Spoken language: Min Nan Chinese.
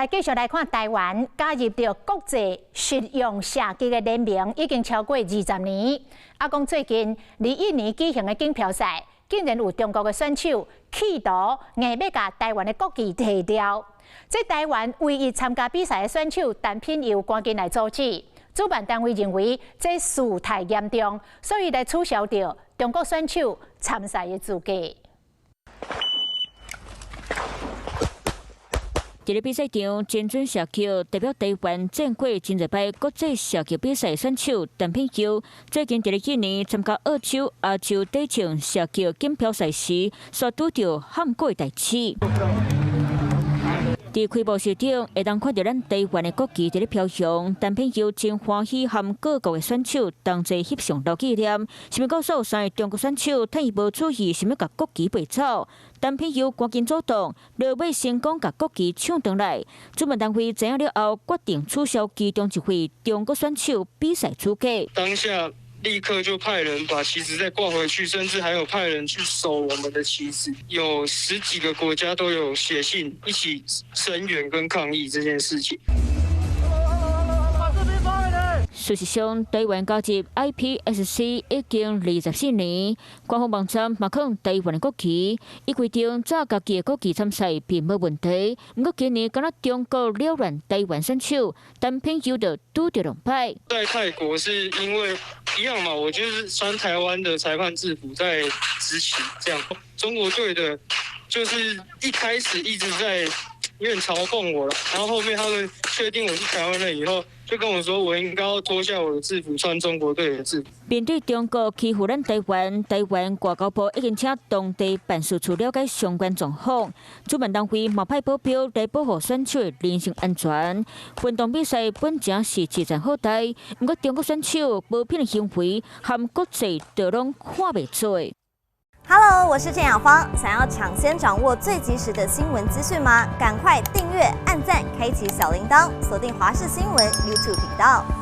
來繼續來看台灣加入著國際實用射擊的聯盟已經超過20年。啊，講最近佇印尼舉行的錦標賽，竟然有中國的選手企圖硬欲共台灣的國旗提掉。這台灣唯一參加比賽的選手陳品佑趕緊來阻止。主辦單位認為這事態嚴重，所以來取消掉中國選手參賽的資格。佇咧比賽場，精準射擊代表台灣戰過真濟擺國際射擊比賽選手陳品佑，最近佇咧印尼參加澳洲亞洲短槍射擊錦標賽時，煞拄著撼過代誌。佇開幕式頂，會當看著咱台灣的國旗佇咧飄揚，陳品佑真歡喜，和各國的選手同齊翕相留紀念。想欲到煞有三個中國選手，趁伊無注意，想欲共國旗背走。陳品佑趕緊阻擋，落尾成功共國旗搶轉來。主辦單位知影了後，決定取消其中一位中國選手比賽資格。當下立刻就派人把旗子再掛回去，甚至還有派人去守我們的旗子。有十幾個國家都有寫信一起聲援跟抗議這件事情。事實上，台灣加入 IPSC 已經24年，官方網站嘛囥台灣的國旗，依規定紮家己的國旗參賽並無問題。毋過今年敢若中國擾亂台灣選手，陳品佑就拄著兩擺。在泰國是因為一樣嘛，我就是穿台灣的裁判制服在執勤，這樣中國隊的，就是一開始一直在有點嘲諷我了，然後後面他們確定我是台灣人以後，就跟我說我應該要脫下我的制服，穿中國隊的制服。面對中國欺負咱台灣，台灣外交部已經請當地辦事處了解相關狀況，主辦單位嘛派保鏢來保護選手的人身安全。運動比賽本正是一場好代，毋過中國選手無品的行為，和國際都攏看袂做。 Hello，我是鄭雅芳。想要搶先掌握最及時的新聞資訊嗎？趕快訂閱、按讚、開啟小鈴鐺，鎖定華視新聞 YouTube 頻道。